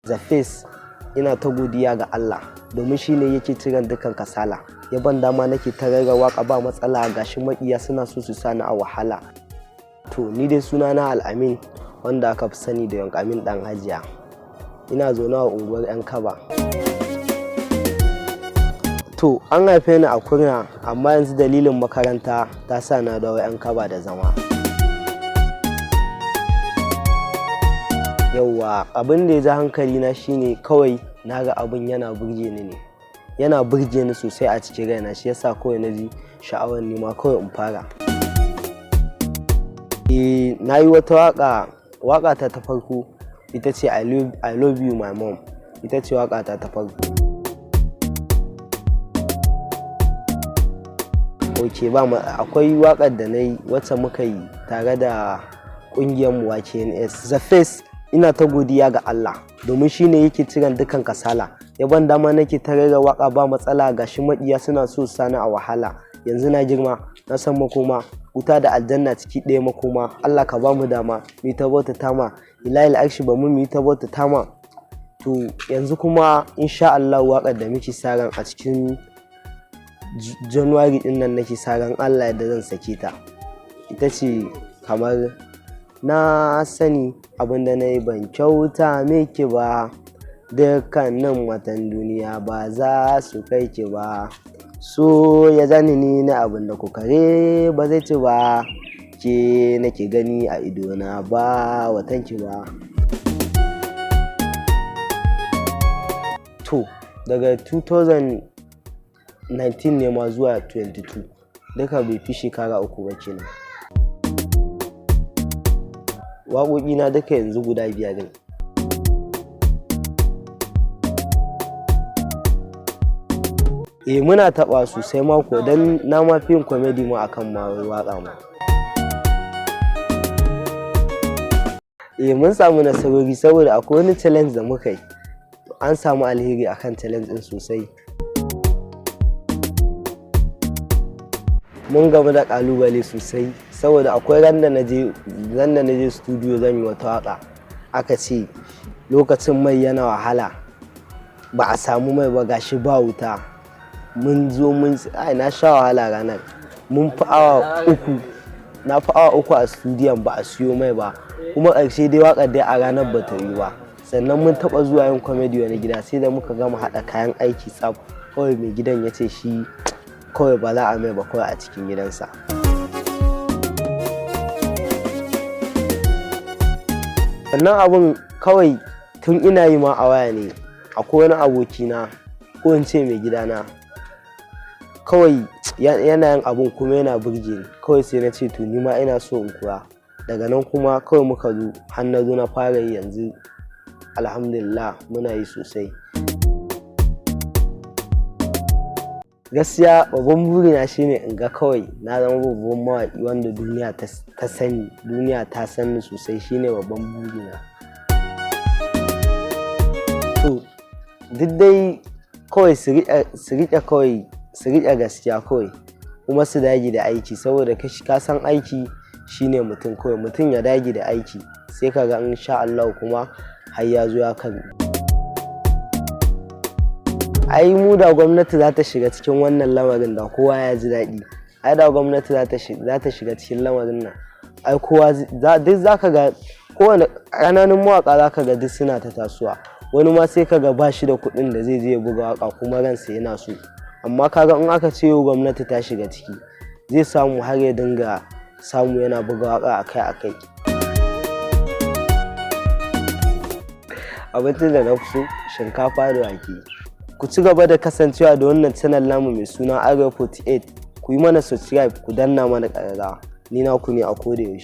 The Face, ina ta godiya ga Allah domin shi ne yake ciren dukan kasala. Ya ban dama nake ta rera waka ba matsala, gashi maƙiya suna so su sani a wahala. To, ni dai sunana Al'amin, wanda aka fi sani da Young Amin ɗan Hajiya. Ina zaune a unguwar 'Yan Kaba. To, an haife ni a Kurna, amma yanzu dalilin makaranta ta sa na dawo 'Yan Kaba da zama. Yauwa, abin da ya ja hankali na shine kawai na ga abin yana burge ni ne. Yana burge ni sosai a cikin raina, shi yasa kawai na ji sha'awar nima kawai in fara. Eh, na yi wata waƙa, waƙa ta ta farko ita ce "I love you my mom". Ita ce waƙa ta ta farko. Ok, ba akwai waƙar da na yi wacce muka yi tare da ƙungiyar mu YKNS. The Face, ina ta godiya ga Allah domin shi ne yake ciren dukan kasala. Ya ban dama nake ta rera waƙa ba matsala, gashi maƙiya suna so su sani a wahala. Yanzu na girma, na san makoma, wuta da aljanna ciki ɗaya makoma. Allah ka bamu dama, mu yi ta bautata ma, ilahil arshi ba mu yi ta bautata ma. To, yanzu kuma insha Allah waƙar da muke sa ran a cikin January ɗin nan nake sa ran Allah yadda zan sake ta. Ita ce kamar: na sani abin da na yi ban kyauta miki ba, dukkanin matan duniya ba za su kai ki ba. So ya zani ni na abin da kukare ba zai ci ba, ke nake gani a idona ba watanki ba. To, daga 2019 ne ma zuwa 22, duka bai fi shekara 3 ba kenan. Waƙoƙina duka yanzu guda 5 ne. Eh, muna taɓa sosai mako don na ma fi yin comedy ma akan ma waƙa ma. Eh, mun samu nasarori saboda akwai wani challenge da muka yi. An samu alheri akan challenge ɗin sosai. Mun gamu da ƙalubale sosai saboda akwai ran da na je studio zan yi wata waƙa. Aka ce lokacin mai yana wahala, ba a samu mai ba, gashi ba wuta. Mun zo mun, ai na sha wahala ranar. Mun fi awa 3, na fi awa 3 a studiyon ba a siyo mai ba. Kuma ƙarshe dai waƙar dai a ranar ba ta yi ba. Sannan mun taɓa zuwa yin comedy wani gida, sai da muka gama haɗa kayan aiki tsaf. Kawai mai gidan ya ce shi kawai ba za a mai ba kawai a cikin gidansa. Wannan abun kawai tun ina yi ma a waya ne. Akwai wani abokina ko in ce mai gidana, kawai yana yin abun kuma yana burge ni. Kawai sai na ce to ni ma ina so in koya. Daga nan kuma kawai muka zo har na zo na fara yi yanzu. Alhamdulillah muna yi sosai. Gaskiya babban burina shine in ga kawai na zama babban mawaƙi wanda duniya ta sani, duniya ta san ni sosai, shine babban burina. To, duk dai kawai su riƙe kawai, su riƙe gaskiya kawai kuma su dage da aiki saboda ka san aiki shine mutum kawai. Mutum ya dage da aiki sai ka ga insha Allah kuma har ya zo ya karɓu. Ai mu da gwamnati za ta shiga cikin wannan lamarin da kowa ya ji daɗi. Ai da gwamnati za ta shiga cikin lamarin nan. Ai kowa duk za ka ga kowane ƙananan mawaƙa za ka ga duk suna ta tasowa. Wani ma sai ka ga ba shi da kuɗin da zai je ya buga waƙa kuma ransa yana so. Amma ka ga in aka ce yau gwamnati ta shiga ciki, zai samu har ya dinga samu yana buga waƙa akai akai. Abincin da na fi so shinkafa da wake. Ku ci gaba da kasancewa da wannan channel namu mai suna Arewa 48. Ku yi mana subscribe, ku danna mana ƙararrawa. Ni naku ne a koda yaushe.